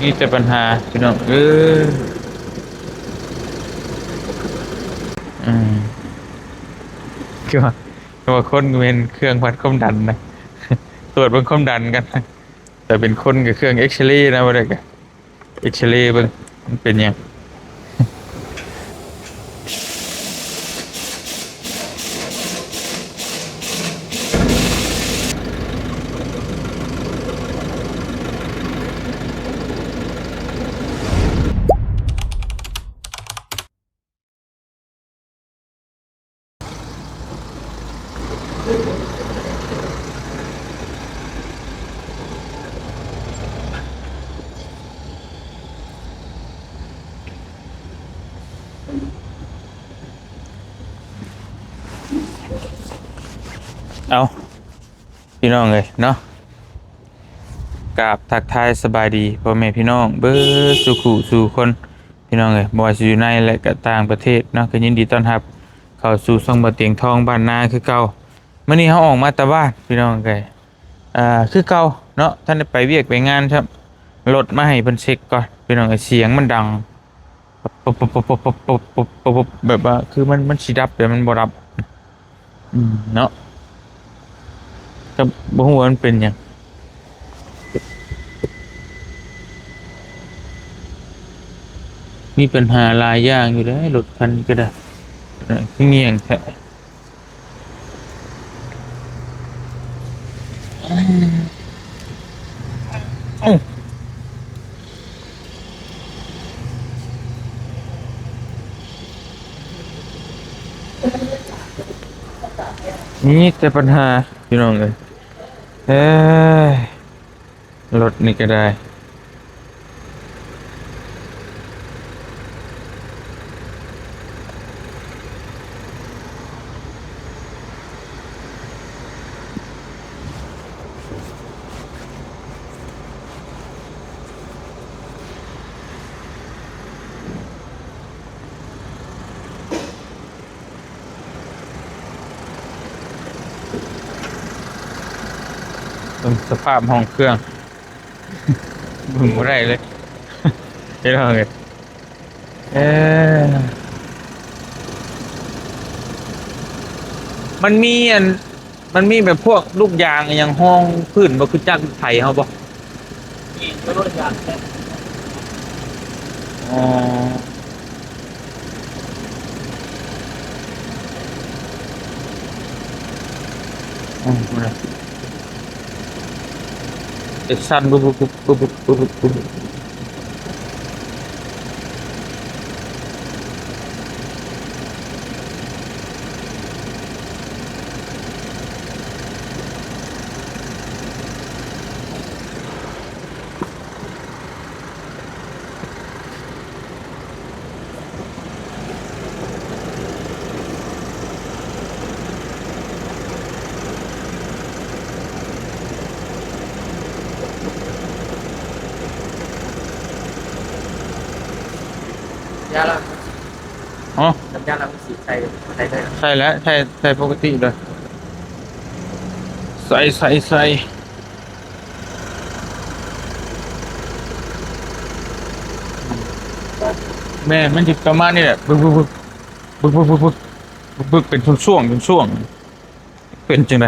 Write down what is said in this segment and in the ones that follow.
ມີແຕ່ບັນຫາພີ່ນ້ອງເອີຍ. ອືມ ຄືວ່າ ຄືວ່າຄົນແມ່ນເຄື່ອງວັດຄວາມດັນນະ ກວດເບິ່ງຄວາມດັນກັນ. ແຕ່ເປັນຄົນກໍເຄື່ອງເອັກຊະເລນະ ບໍ່ໄດ້ກໍເອັກຊະເລເບິ່ງ ມັນເປັນຫຍັງ. ເອົາ ພີ່ນ້ອງເອີຍເນາະ ກາບທັກທາຍສະບາຍດີພໍ່ແມ່ພີ່ນ້ອງເບິດສູ່ຄູ່ສູ່ຄົນ ພີ່ນ້ອງເອີຍ ບໍ່ວ່າຊິຢູ່ໃນ ແລະ ກະຕ່າງປະເທດເນາະ ກໍຍິນດີຕ້ອນຮັບເຂົ້າສູ່ຊ່ອງບ່າວຕຽງທອງບ້ານນາຄືເກົ່າ. ມື້ນີ້ເຮົາອອກມາແຕ່ບ້ານພີ່ນ້ອງເອີຍ ອ່າ ຄືເກົ່າເນາະ ທັນໄດ້ໄປວຽກໄປງານຊ້ຳ ລົດມາໃຫ້ເພິ່ນເຊັກກ່ອນພີ່ນ້ອງເອີຍ ສຽງມັນດັງ ແບບວ່າຄືມັນ ມັນຊິດັບ ແຕ່ມັນບໍ່ດັບ ອືມ ເນາະ ກໍບໍ່ຮູ້ວ່າມັນເປັນຫຍັງ ມີບັນຫາຫຼາຍຢ່າງຢູ່ເດ້ ລົດຄັນນີ້ກໍໄດ້ ເອີ ຄືງ່ຽງແທ້. ເອົ້າ ມີແຕ່ບັນຫາພີ່ນ້ອງເອີຍ ເອີຍ. ລົດນີ້ກໍໄດ້ ເບິ່ງສະພາບຫ້ອງເຄື່ອງ ເບິ່ງບໍ່ໄດ້ເລີຍ ເຫັນບໍ່ເອີຍ ເອີ ມັນມີອັນ ມັນມີແບບພວກລູກຢາງອີ່ຫຍັງຮອງພື້ນບໍ່ ຄືຈັກໄຖເຮົາບໍ່? ມີຢູ່ ຢາງແທ້ ອໍ ອໍ ພຸ້ນນະ ເອັກຊັນ ບຶບ ບຶບ ບຶບ ບຶບ ບຶບ ບຶບ. ຢາລະ ຮະ? ນ້ຳຢາລ້າງມືສີໃສ່ ໃສ່ເລີຍ ໃສ່ແລ້ວ ໃສ່ ໃສ່ປົກກະຕິເລີຍ ໃສ່ ໃສ່ ໃສ່ ແມ່ນ ມັນຊິປະມານນີ້ແຫຼະ ບຶກ ບຶກ ບຶກ ບຶກ ບຶກ ເປັນຊ່ວງໆ ເປັນຊ່ວງ. ເປັນຈັ່ງໃດ?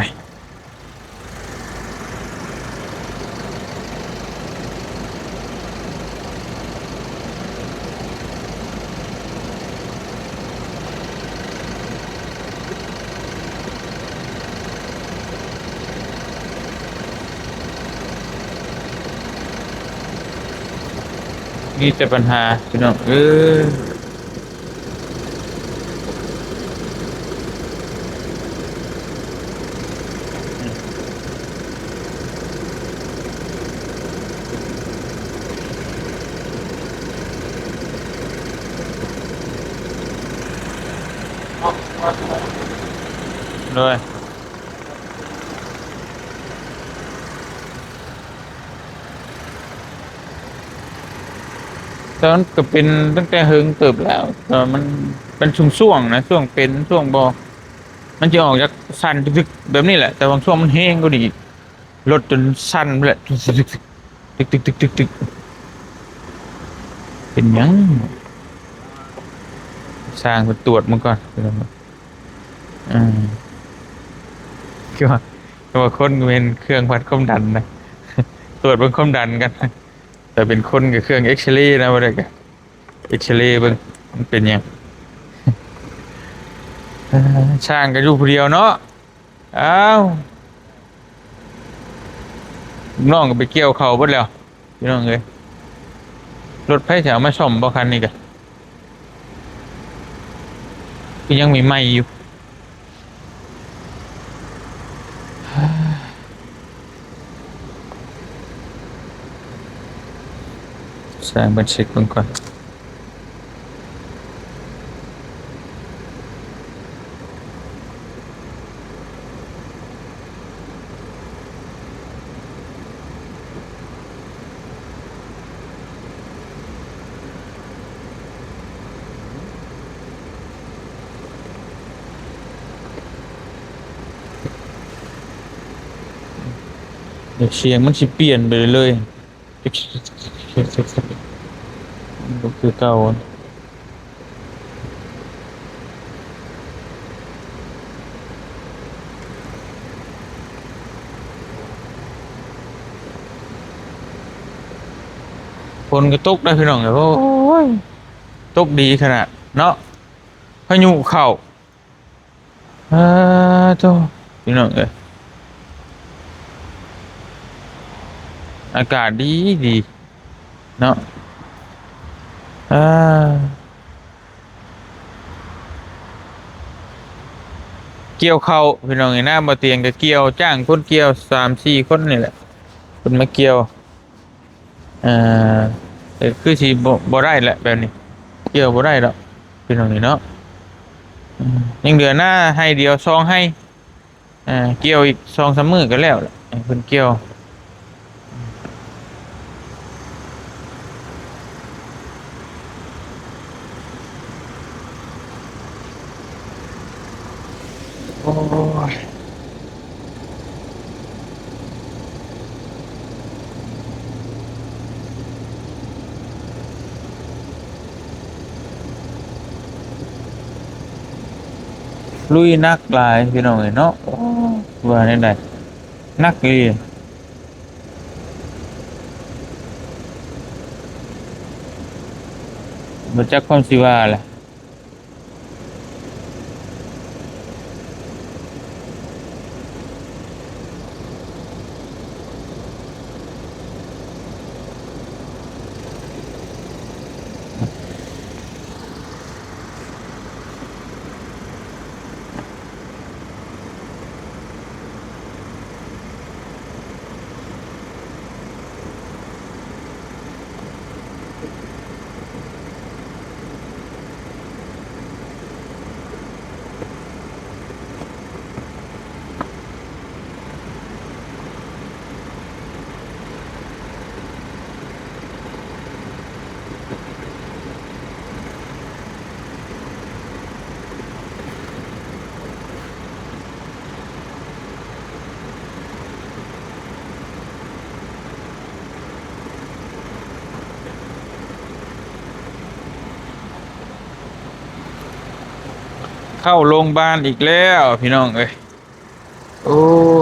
ມີແຕ່ບັນຫາ ພີ່ນ້ອງເອີຍ. ໂດຍ ແຕ່ມັນກໍເປັນຕັ້ງແຕ່ເຫິງເຕີບແລ້ວ ແຕ່ວ່າມັນເປັນຊ່ວງໆນະ ຊ່ວງເປັນ ຊ່ວງບໍ່ ມັນຈະອອກຈາກສັ່ນຕຶກໆແບບນີ້ແຫຼະ ແຕ່ບາງຊ່ວງມັນແຮງກວ່ານີ້ອີກ ລົດຈົນສັ່ນພຸ້ນແຫຼະ ຕຶກໆ ຕຶກໆ ຕຶກໆ ຕຶກໆ ຕຶກໆ. ປັນຫຍັງ? ຊ່າງເພິ່ນຕວດມັນກ່ອນ ເອີ ຄືວ່າ ຄືວ່າຄົນກໍແມ່ນເຄື່ອງວັດຄວາມດັນນະ ຕວດເບິ່ງຄວາມດັນກັນ ແຕ່ເປັນຄົນກໍເຄື່ອງເອັກຊະເລນະ ບໍ່ໄດ້ກໍເອັກຊະເລເບິ່ງ ມັນເປັນຫຍັງ? ເອີ ຊ່າງກໍຢູ່ຜູ້ດຽວເນາະ. ອ້າວ ລູກນ້ອງກໍໄປກ່ຽວເຂົ້າເບິດແລ້ວ ພີ່ນ້ອງເອີຍ ລົດໃຜຊິເອົາມາສ້ອມບໍ່? ຄັນນີ້ກະ ຄືຍັງໃໝ່ໆຢູ່. ຊ່າງເພິ່ນເຊັກເບິ່ງກ່ອນ. ດຽວສຽງມັນຊິປ່ຽນໄປເລື້ອຍໆ ບໍ່ຄືເກົ່າ. ຝົນກໍຕົກໄດ໋ພີ່ນ້ອງເອີຍ ໂອ້ຍ ຕົກດີຂະໜາດເນາະ ພາຍຸເຂົ້າ. ອາ ໂທ້ ພີ່ນ້ອງເອີຍ ອາກາດດີດີເນາະ ອາ ກ່ຽວເຂົ້າພີ່ນ້ອງເອີຍ ນາບໍ່ຕຽງກໍກ່ຽວ ຈ້າງຄົນກ່ຽວສາມສີ່ຄົນນີ້ແຫຼະ ເພິ່ນມາກ່ຽວ. ເອີ ຄືຊິບໍ່ ບໍ່ໄດ້ແຫຼະແບບນີ້ ກ່ຽວບໍ່ໄດ້ດອກພີ່ນ້ອງເອີຍເນາະ ອືມ ຍັງເຫຼືອນາໄຮ່ດຽວສອງໄຮ່ ເອີ ກ່ຽວອີກສອງສາມມື້ກໍແລ້ວແຫຼະ ໃຫ້ເພິ່ນກ່ຽວ. ໂອ້ຍ ລຸຍໜັກຫຼາຍພີ່ນ້ອງເອີຍເນາະ ໂອ້ ວ່າແນວໃດ ໜັກອີ່ຫຼີ. ບໍ່ຈັກຄວາມຊິວ່າແຫຼະ. ເຂົ້າໂລງບານອີກແລ້ວພີ່ນ້ອງເອີຍ. ໂອ້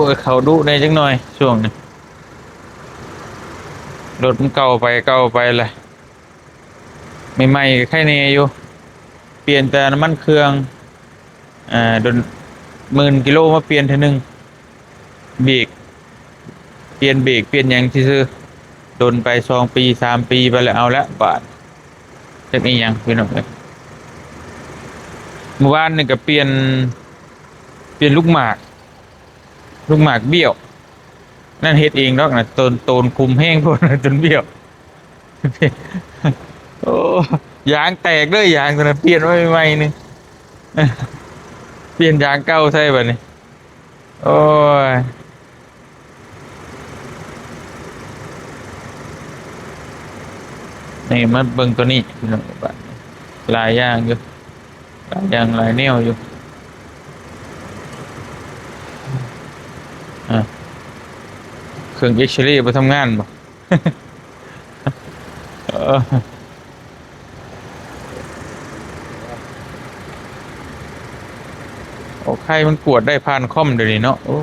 ຍ ເຂົ້າດຸແດ່ຈັກໜ່ອຍຊ່ວງນີ້ ລົດມັນເກົ່າໄປເກົ່າໄປແຫຼະ. ໃໝ່ໆກໍໄຄແດ່ຢູ່ ປ່ຽນແຕ່ນ້ຳມັນເຄື່ອງ ເອີ ດົນ ໝື່ນກິໂລມາປ່ຽນເທື່ອໜຶ່ງ. ເບກ ປ່ຽນເບກປ່ຽນຫຍັງຊື່ໆ ດົນໄປສອງປີສາມປີໄປແລ້ວ ເອົາແລ້ວບາດ ຈັກອີ່ຫຍັງພີ່ນ້ອງເອີຍ. ມື້ວານນີ້ກໍປ່ຽນ ປ່ຽນລູກໝາກ ລູກໝາກບ້ຽວ ນັ້ນເຮັດເອງດອກນະ ໂຕນ ໂຕນຄຸມແຮງໂພດ ຈົນບ້ຽວ. ໂອ້ ຢາງແຕກເດີ້ ຢາງຕົວນັ້ນ ປ່ຽນມາໃໝ່ໆ ໜຶ່ງ ປ່ຽນຢາງເກົ່າໃສ່ບາດນີ້. ໂອ້ຍ ນີ້ມາເບິ່ງຕົວນີ້ພີ່ນ້ອງ ບາດນີ້ ຫຼາຍຢ່າງຢູ່ ຫຼາຍຢ່າງຫຼາຍແນວຢູ່. ອາ ເຄື່ອງເອັກຊະເຣບໍ່ທຳງານບໍ? ເອີ ໂອ້ ໄຂ່ມັນກວດໄດ້ຜ່ານຄອມດຽວນີ້ເນາະ. ໂອ້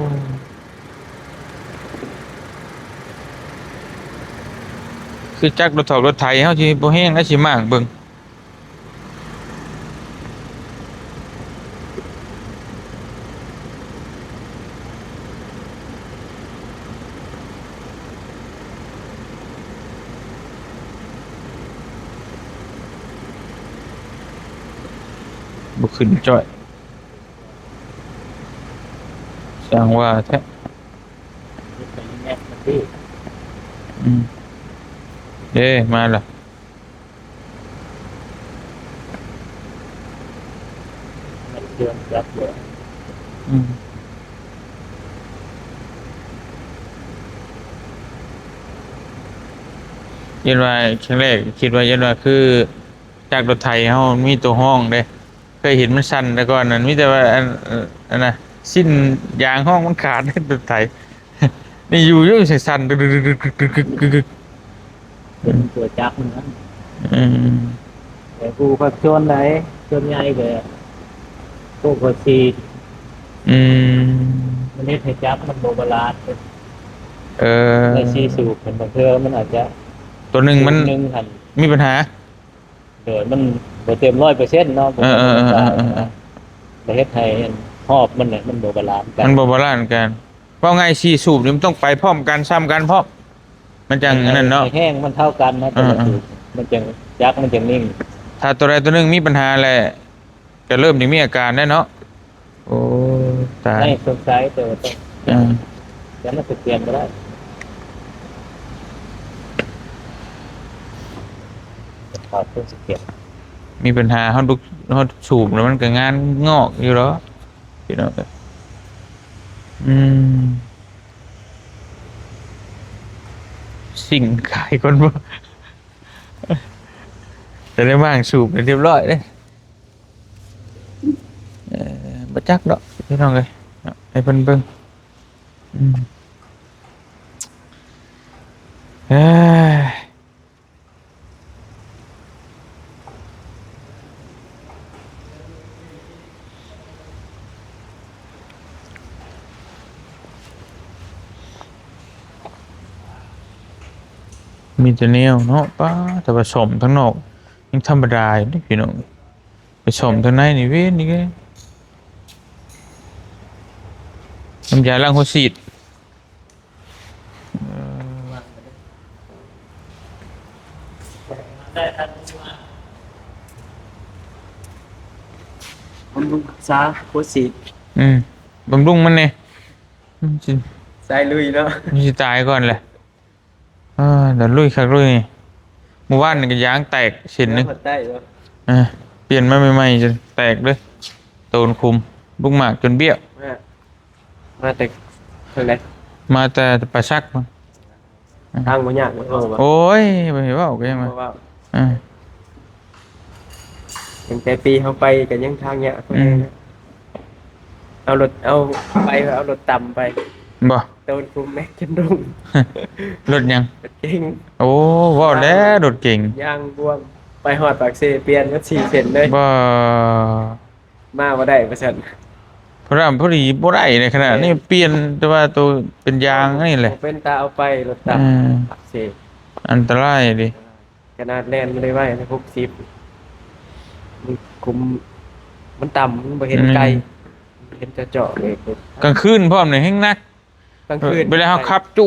ຄືຈັກລົດຖອກລົດໄຖເຮົາຊິບໍ່ແຮງ ແລ້ວຊິມ້າງເບິ່ງ. ບໍ່ຂຶ້ນຈ້ອຍ ຊ່າງວ່າແທ້. ອືມ ເດ້ ມາລະ. ອືມ ຢ້ານວ່າ ຄັ້ງແລກຄິດວ່າ ຢ້ານວ່າຄືຈັກລົດໄຖເຮົາມີຕົວຮ້ອງເດ້. ເຄີຍເຫັນມັນສັ່ນແຕ່ກ່ອນນັ້ນ ມີແຕ່ວ່າອັນ ອັນ ອັນນ່າ ຊິ້ນຢາງຫ້ອງມັນຂາດ ລົດໄຖ ນີ້ຢູ່ໆ ໃສ່ສັ່ນ ຕຶກໆ ຕຶກໆ ຕຶກໆ ຕຶກໆ ເປັນຕົວຈັກມັນນະ. ອືມ ແຕ່ຜູ້ພາກສ່ວນໃດ ສ່ວນໃຫຍ່ກໍພວກຫົວສີດ. ອືມ ມັນເຮັດໃຫ້ຈັກມັນບໍ່ບາລານ. ເອີ ໃນສີ່ສູບ ມັນບາງເທື່ອມັນອາດຈະ ຕົວໜຶ່ງມັນ ສູບໜຶ່ງຫັ້ນ ມີບັນຫາ. ໂດຍ ມັນບໍ່ເຕັມຮ້ອຍເປີເຊັນເນາະ. ເອີໆໆໆ ແລ້ວເຮັດໃຫ້ຮອບມັນນະ ມັນບໍ່ບາລານກັນ ມັນບໍ່ບາລານກັນ. ເວົ້າງ່າຍ ສີ່ສູບນີ້ມັນຕ້ອງໄປພ້ອມກັນ ຊ້ຳກັນພ້ອມ ມັນຈັ່ງອັນນັ້ນເນາະ ໃຫ້ແຮງມັນເທົ່າກັນນະ ເອີໆ ແຕ່ລະສູບ ມັນຈັ່ງ ຈັກມັນຈັ່ງນິ່ງ. ຖ້າຕົວໃດຕົວໜຶ່ງມີບັນຫາແລ້ວ ກໍເລີ່ມຈະມີອາການແລ້ວເນາະ. ໂອ້ ຕາຍ ໃຫ້ສົງໄສ ແຕ່ວ່າຕ້ອງ ເອີ ແຕ່ມັນສະກຽນບໍ່ໄດ້ ຂອບຄຸນສະກຽນ. ມີບັນຫາຮອດລູກ ຮອດສູບແລ້ວ ມັນກໍງານງອກຢູ່ດອກພີ່ນ້ອງເອີຍ. ອືມ ສິ່ງຂາຍຄົນບໍ່ ແຕ່ໄດ້ມ້າງສູບເລີຍ ຮຽບຮ້ອຍເດ້. ເອີ ບໍ່ຈັກດອກພີ່ນ້ອງເອີຍເນາະ ໃຫ້ເພິ່ນເບິ່ງ. ອືມ ເອີຍ ມີແຕ່ແນວເນາະ ປ້າ ແຕ່ວ່າສ້ອມທາງນອກຍັງທຳມະດາຢູ່ເດ້ພີ່ນ້ອງ. ໄປສ້ອມທາງໃນນີ້ເວນອີກແລ້ວ ນ້ຳຢາລ້າງຫົວສີດ. ເອີ ບຳລຸງຮັກສາຫົວສີດ. ອືມ ບຳລຸງມັນແດ່ ມັນຊິ ສາຍລຸຍເນາະ ມັນຊິຕາຍກ່ອນແຫຼະ. ອ່າ ດຽວລຸຍຄັກລຸຍແນ່. ມື້ວານນີ້ກໍຢາງແຕກເສັ້ນໜຶ່ງ ຢາງຫົວແຕກເນາະ. ເອີ ປ່ຽນມາໃໝ່ໆ ຈົນແຕກເລີຍ ໂຕນຄຸມ ລູກໝາກຈົນບ້ຽວ. ມາ ມາແຕ່ທາງໃດ? ມາແຕ່ປ່າສັກພຸ້ນ. ທາງບໍ່ຍາກບໍ່ເວົ້າ. ໂອ້ຍ ບໍ່ໃຫ້ເວົ້າກໍຍັງວ່າ ບໍ່ເວົ້າ. ອ່າ ຕັ້ງແຕ່ປີເຮົາໄປກໍຍັງທາງຍາກ. ອືມ ເອົາລົດ ເອົາໄປ ເອົາລົດຕຳໄປ ບໍ່ ໂຕນຄຸມແມ່ນຈົນດົງ. ລົດຫຍັງ? ລົດເກັງ. ໂອ້ ເວົ້າແລ້ວ ລົດເກັງ ຍາງບວມ ໄປຮອດປາກເຊ ປ່ຽນໝົດສີ່ເສັ້ນເລີຍ. ບໍ່ ມາບໍ່ໄດ້ວ່າຊັ້ນ. ພໍດີບໍ່ໄດ້ໃນຂະນະນີ້ ປ່ຽນແຕ່ວ່າໂຕເປັນຢາງນີ້ແຫຼະ ບໍ່ເປັນຕາເອົາໄປລົດຕຳ. ເອີ ປາກເຊ ອັນຕະລາຍເດ້. ຂະໜາດແລ່ນບໍ່ໄດ້ໄວ ຫົກສິບ ມັນຄຸມ ມັນຕ່ຳ ມັນບໍ່ເຫັນໄກ. ອືມ ເຫັນເຈາະໆເລີຍ. ກາງຄືນພ້ອມນີ້ແຮງໜັກ. ກາງຄືນ ເວລາເຮົາຂັບຈ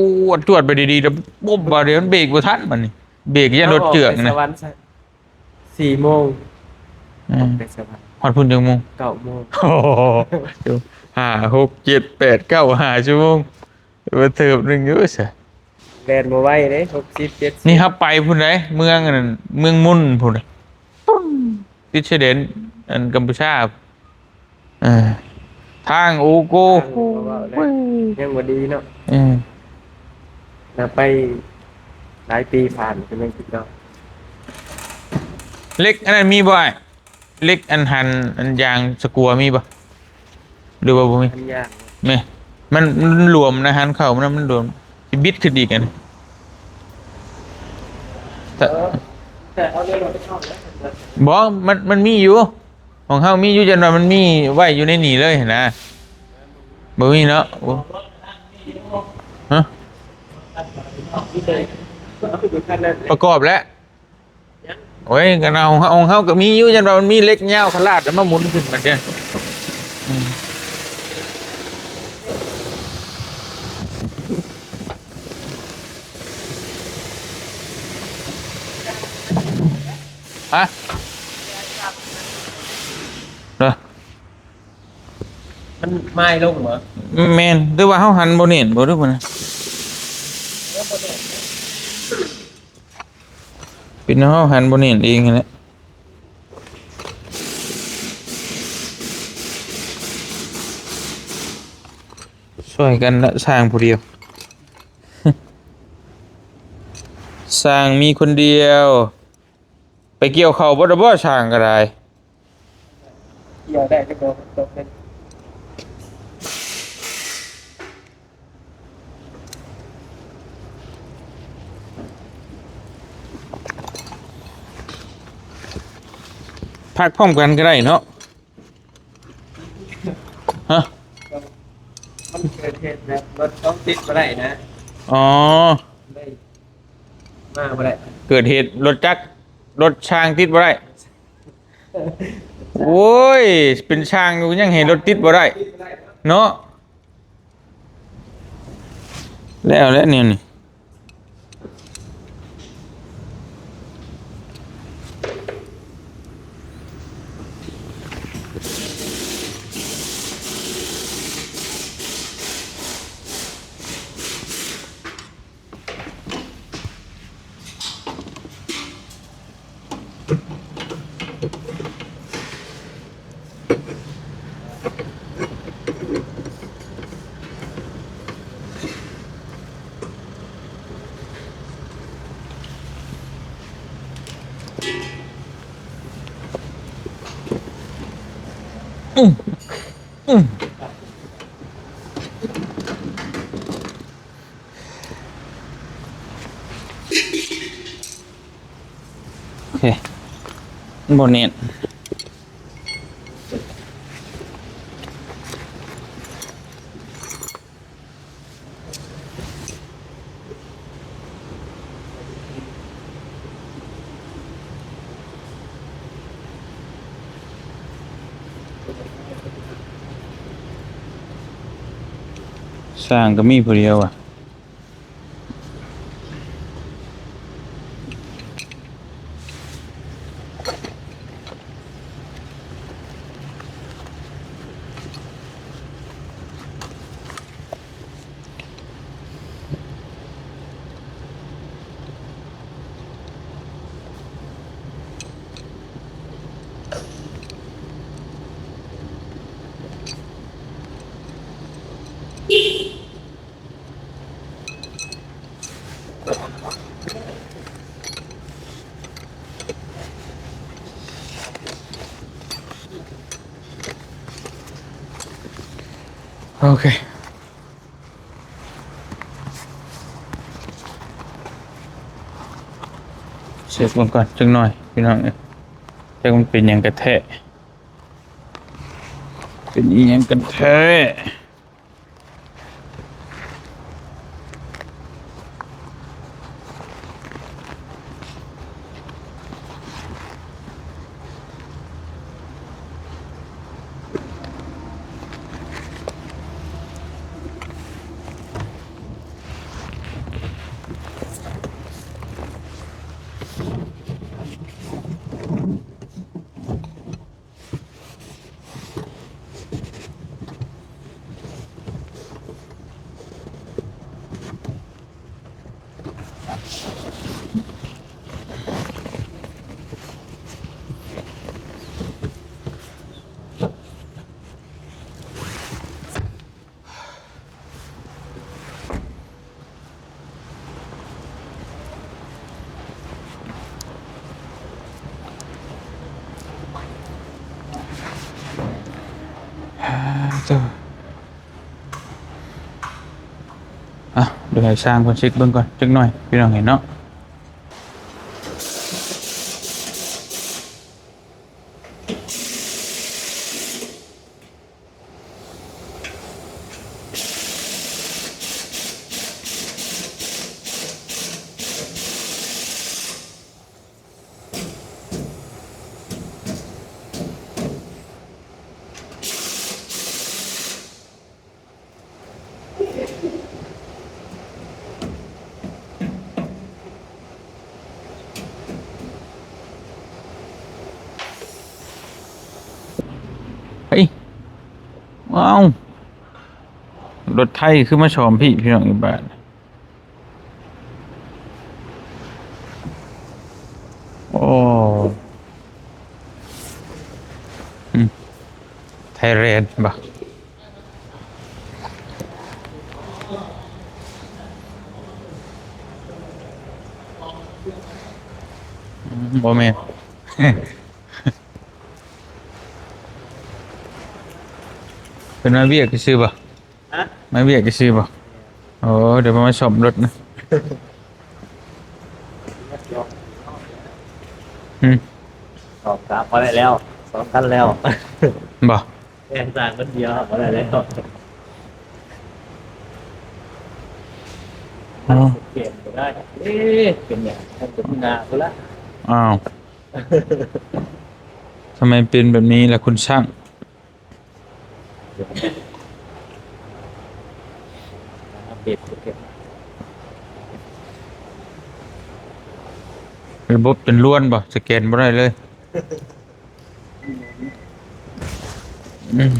ວດໆໄປດີໆ ແລ້ວປຸບ ບາດນີ້ມັນເບຣກບໍ່ທັນ ບາດນີ້ເບຣກຢ້ານລົດເຈື່ອນນະ. ສີ່ໂມງ. ອືມ ອອກແຕ່ສະຫວັນ ຮອດພຸ້ນຈັກໂມງ? ເກົ້າໂມງ. ໂອ້ໂຫ ຫ້າ ຫົກ ເຈັດ ແປດ ເກົ້າ ຫ້າຊົ່ວໂມງ ວ່າເຕີບໜຶ່ງຢູ່ຊະ. ແລ່ນບໍ່ໄວເດ້ ຫົກສິບ ເຈັດສິບ. ນີ້ເຮົາໄປພຸ້ນໃດ ເມືອງອັນນັ້ນ ເມືອງມຸນພຸ້ນ ປຶ້ງ ຕິດຊາຍແດນອັນກຳປູເຈຍ. ເອີ ທາງ ໂອ້ໂກ ທາງບໍ່ເວົ້າແລ້ວ ໂອ້ຍ ຍັງບໍ່ດີເນາະ. ເອີ ນະ ໄປຫຼາຍປີຜ່ານກໍຍັງຄືເກົ່າ. ເຫຼັກອັນນັ້ນມີບໍ່ອ້າຍ? ເຫຼັກອັນຫັນ ອັນຢາງສະກົວມີບໍ່ ຫຼືວ່າບໍ່ມີ? ອັນຢາງ ແມ່ນ ມັນ ມັນຫຼວມນະ ຫັນເຂົ້າມັນ ມັນຫຼວມ ຊິບິດຂຶ້ນອີກອັນ. ເອີ ແຕ່ເອົາເລື່ອງມາເປັນເອົາແລ້ວ ບໍ່ ມັນ ມັນມີຢູ່. ຂອງເຮົາມີຢູ່ ຈັ່ງວ່າມັນມີໄວ້ຢູ່ໃນນີ້ເລີຍຫັ້ນນະ. ບໍ່ມີເນາະ. ໂອ້ ຮະ? ປະກອບແລ້ວ. ໂອ້ຍ ກໍເອົາ ຂອງເຮົາກໍມີຢູ່ ຈັ່ງວ່າມັນມີເຫຼັກຍາວຂະຫຼາດ ແລ້ວມາໝູນຂຶ້ນບັດນີ້. ອືມ ຮະ? ເນາະ ມັນມາຍລົງບໍ? ແມ່ນ ຫຼືວ່າເຮົາຫັນບໍ່ແໜ້ນບໍ ຫຼືວ່າ ເປັນເຮົາຫັນບໍ່ແໜ້ນເອງຫັ້ນແຫຼະ. ຊ່ວຍກັນລະ ຊ່າງຜູ້ດຽວ ຊ່າງມີຄົນດຽວ. ໄປກ່ຽວເຂົ້າບໍ່ໄດ້ບໍ ຊ່າງກໍໄດ້? ກ່ຽວໄດ້ ແຕ່ບໍ່ຕົກເລີຍ. ພັກພ້ອມກັນກໍໄດ້ເນາະ. ຮະ? ມັນເກີດເຫດແບບລົດເຂົາຕິດບໍ່ໄດ້ນະ. ອໍ ເລີຍມາບໍ່ໄດ້. ເກີດເຫດລົດຈັກ ລົດຊ່າງຕິດບໍ່ໄດ້. ໂອ້ຍ ເປັນຊ່າງຢູ່ ຍັງໃຫ້ລົດຕິດບໍ່ໄດ້ເນາະ. ແລ້ວແຫຼະແນວນີ້. ໂອເຄ ມັນບໍ່ແໜ້ນ. ຊ່າງກໍມີຜູ້ດຽວວ່າ. ໂອເຄ ເຊັກເບິ່ງກ່ອນຈັກໜ່ອຍ ພີ່ນ້ອງເອີຍ ຈັກມັນເປັນຫຍັງກັນແທ້ ເປັນອີ່ຫຍັງກັນແທ້. ອ່ະ ດຽວໃຫ້ຊ່າງເພິ່ນເຊັກເບິ່ງກ່ອນຈັກໜ່ອຍ ພີ່ນ້ອງເຫັນເນາະ. ເອົ້າ ລົດໄຖຄືມາສ້ອມພີ້ ພີ່ນ້ອງ ອີກບາດ. ໂອ້ ອືມ ໄທແລນບໍ່? ອືມ ບໍ່ແມ່ນ. ເພິ່ນມາວຽກຊື່ບໍ່? ຮະ? ມາວຽກຊື່ບໍ່? ໂອ້ ດຽວມາສ້ອມລົດນະ. ອືມ ສອງສາມ ພໍໄດ້ແລ້ວ ສອງຄັນແລ້ວ. ບໍ່? ແມ່ນ ສ້າງຄົນດຽວພໍໄດ້ແລ້ວ. ອ້າວ ປ່ຽນບໍ່ໄດ້. ເອ ເປັນຫຍັງ? ເປັນໜ້າພຸ້ນລະ. ອ້າວ ທຳໄມເປັນແບບນີ້ລະຄຸນຊ່າງ? ລະບົບຈົນລວນບໍ່? ສະແກນບໍ່ໄດ້ເລີຍ. ອືມ.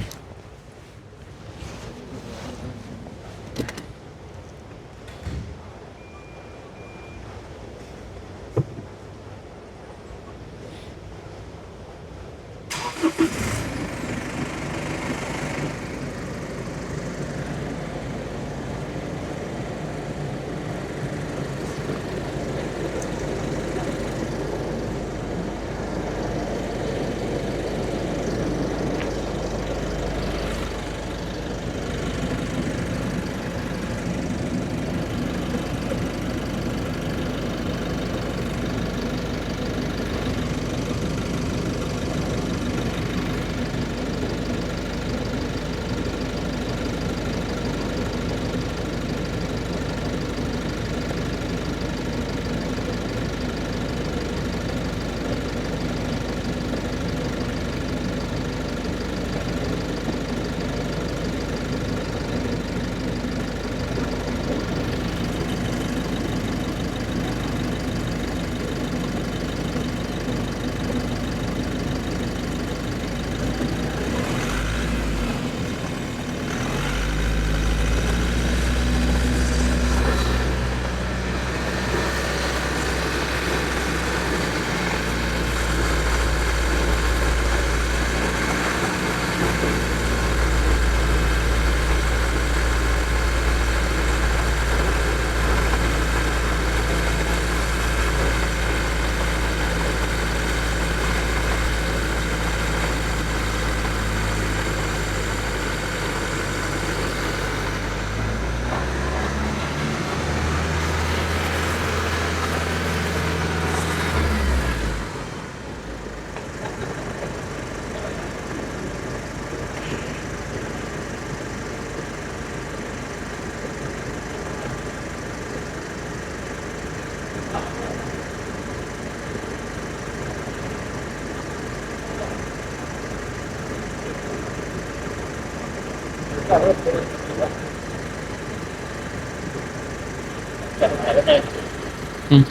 ອືມ.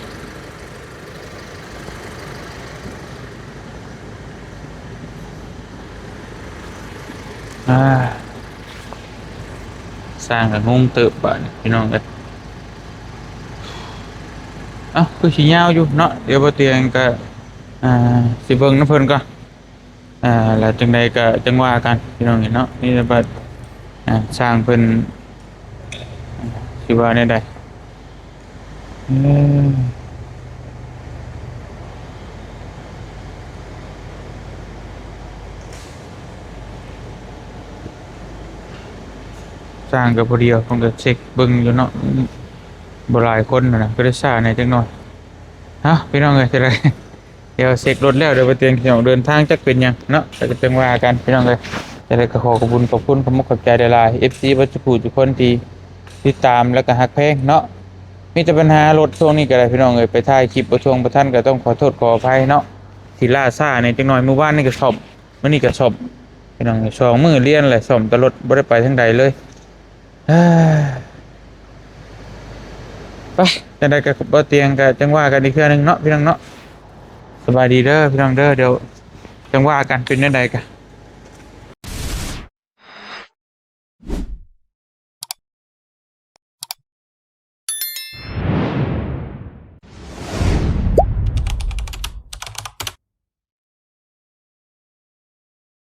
ອ່າ ຊ່າງກໍງົງເຕີບບາດນີ້ ພີ່ນ້ອງເອີຍ. ເອົ້າ ຄືຊິຍາວຢູ່ເນາະ, ດຽວບໍ່ຕຽງກໍ ອ່າ ຊິເບິ່ງນຳເພິ່ນກ່ອນ. ອ່າ ແລ້ວຈັ່ງໃດກໍຈັ່ງວ່າກັນ ພີ່ນ້ອງເອີຍເນາະ. ນີ້ແຫຼະບັດ ອ່າ ຊ່າງເພິ່ນ ອ່າ ຊິວ່າແນວໃດ? ເອີ ຊ່າງກໍຜູ້ດຽວ ເພິ່ນກໍເຊັກເບິ່ງຢູ່ເນາະ, ບໍ່ຫຼາຍຄົນນະ ກໍໄດ້ຊ້າແດ່ຈັກໜ່ອຍ. ເອົ້າ ພີ່ນ້ອງເອີຍ ຈັ່ງໃດ ດຽວເຊັກລົດແລ້ວ ດຽວໄປເຕືອນພີ່ນ້ອງເດີນທາງ ຈັກເປັນຫຍັງເນາະ, ແລ້ວກໍຈັ່ງວ່າກັນ ພີ່ນ້ອງເອີຍ. ຈັ່ງໃດກໍຂໍຂອບຄຸນ ຂອບຄຸນ ຂອບມຸກຂອບໃຈຫຼາຍໆ ເອັຟຊີ ເບິດທຸກຜູ້ທຸກຄົນທີ່ຕິດຕາມ ແລ້ວກໍຮັກແພງເນາະ. ມີແຕ່ບັນຫາລົດຊ່ວງນີ້ກໍໄດ້ ພີ່ນ້ອງເອີຍ, ໄປຖ່າຍຄລິບບໍ່ຊ່ວງບໍ່ທັນ ກໍຕ້ອງຂໍໂທດຂໍອະໄພເນາະ ທີ່ລ່າຊ້າແດ່ຈັກໜ່ອຍ. ມື້ວານນີ້ກໍສ້ອມ ມື້ນີ້ກໍສ້ອມ ພີ່ນ້ອງເອີຍ, ສອງມື້ລຽນແຫຼະ ສ້ອມແຕ່ລົດ ບໍ່ໄດ້ໄປທາງໃດເລີຍ. ໄປ ຈັ່ງໃດກໍບໍ່ຕຽງ ກໍຈັ່ງວ່າກັນອີກເທື່ອໜຶ່ງເນາະ ພີ່ນ້ອງເນາະ. ສະບາຍດີເດີ ພີ່ນ້ອງເດີ, ດຽວຈັ່ງວ່າກັນ ເປັນແນວໃດກໍ